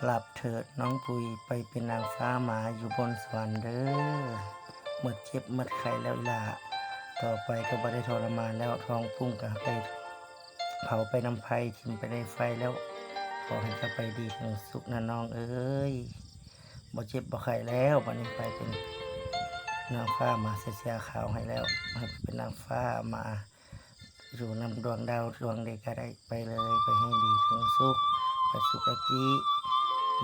ລັບເທີດນ້ອງປຸ້ຍໄປເປັນນາງຟ້າມາຢູ່ບົນສະຫວັນເດີ້. ໝົດເຈັບໝົດໄຂ້ແລ້ວອີ່ຫຼ້າ, ຕໍ່ໄປກໍບໍ່ໄດ້ທໍລະມານແລ້ວ. ທ້ອງປຸ້ງກໍໄປເຜົາໄປນຳໄຟ, ຖິ້ມໄປໃນໄຟແລ້ວ. ຂໍໃຫ້ເຈົ້າໄປດີເຖິງສຸກນະນ້ອງເອີຍ. ບໍ່ເຈັບບໍ່ໄຂ້ແລ້ວ, ບັດນີ້ໄປເປັນນາງຟ້າມາເສຍຂາວໃຫ້ແລ້ວ, ໃຫ້ໄປເປັນນາງຟ້າມາ ຢູ່ນຳດວງດາວດວງໃດກໍໄດ້, ໄປເລີຍ ໄປໃຫ້ດີເຖິງສຸກ, ໄປສຸຄະຕິ,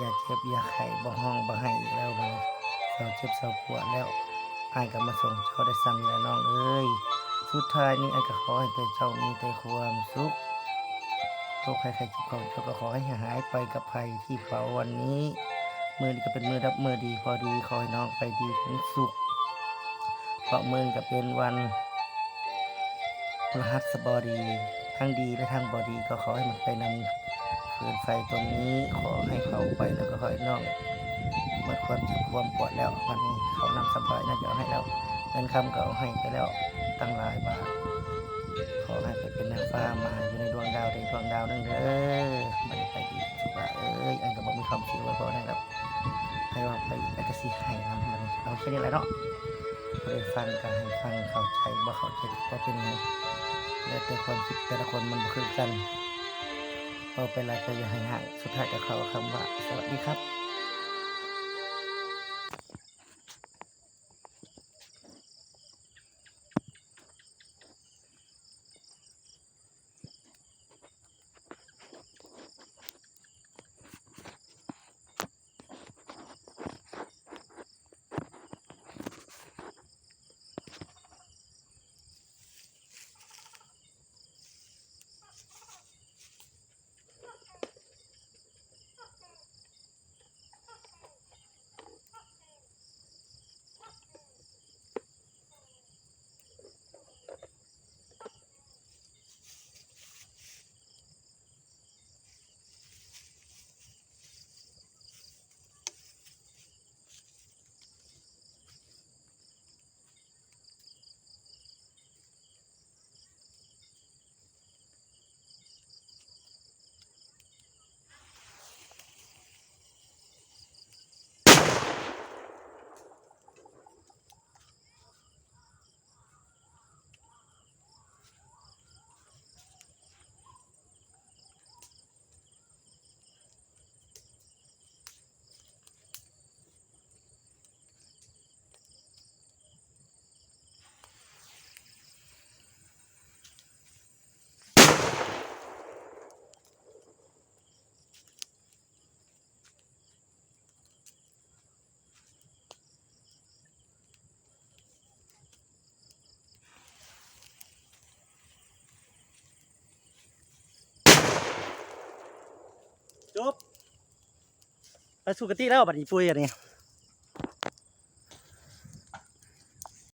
ຢ່າເຈັບຢ່າໄຂ້, ບໍ່ຮ້ອງບໍ່ໄຫ້ອີກແລ້ວ. ບັດນີ້ເຊົາເຈັບເຊົາປວດແລ້ວ, ອ້າຍກໍມາສົ່ງເຈົ້າໄດ້ສ່ຳນີ້ລະນ້ອງເອີຍ. ສຸດທ້າຍນີ້ ອ້າຍກໍຂໍໃຫ້ແຕ່ເຈົ້າມີແຕ່ຄວາມສຸກ, ໂລກໄຂ້ເຈັບຂອງເຈົ້າກໍຂໍໃຫ້ຫາຍໄປກັບໄພທີ່ເຜົາວັນນີ້. ມື້ນີ້ກໍເປັນມື້ດີ ມື້ດີພໍດີ, ຂໍໃຫ້ນ້ອງໄປດີເຖິງສຸກ. ເພາະມື້ນີ້ກໍເປັນວັນພະຫັດສະບໍດີ, ທັງດີ ແລະ ທັງບໍ່ດີ ກໍຂໍໃຫ້ມັນໄປນຳຟືນໄຟຕົນນີ້. ຂໍໃຫ້ເຜົາໄປແລ້ວກໍຂໍໃຫ້ນ້ອງໝົດຄວາມເຈັບຄວາມປວດແລ້ວ. ບັດນີ້ເຂົ້ານ້ຳສະບາຍນະ ເຈົ້າໃຫ້ແລ້ວ, ເງິນຄຳກໍເອົາໃຫ້ໄປແລ້ວຕັ້ງຫຼາຍບາດ. ຂໍໃຫ້ໄປເປັນນາງຟ້າມາຢູ່ໃນດວງດາວໃດດວງດາວໜຶ່ງເດີ້. ບັດນີ້ໄປດີສຸກລະເອີຍ, ອັນກໍບໍ່ມີຄຳຊິອວຍພອນໃຫ້ແລ້ວ. ໃຜວ່າໄປ ແລ້ວກໍຊິໃຫ້ນຳ. ບັດນີ້ເອົາແຄ່ນີ້ແຫຼະເນາະ, ຜູ້ໃດຟັງກໍໃຫ້ຟັງ, ເຂົ້າໃຈບໍ່ເຂົ້າໃຈກໍບໍ່ເປັນຫຍັງ, ແລ້ວແຕ່ຄວາມຄິດແຕ່ລະຄົນມັນບໍ່ຄືກັນ. ເວົ້າໄປຫຼາຍກໍຢ່າໃຫ້ຮ້າຍ, ສຸດທ້າຍກໍເຂົ້າຄຳວ່າ ສະຫວັດດີຄັບ. ຈົບ ໄປສຸຄະຕິແລ້ວບັດນີ້ ປຸ້ຍ ອັນນີ້.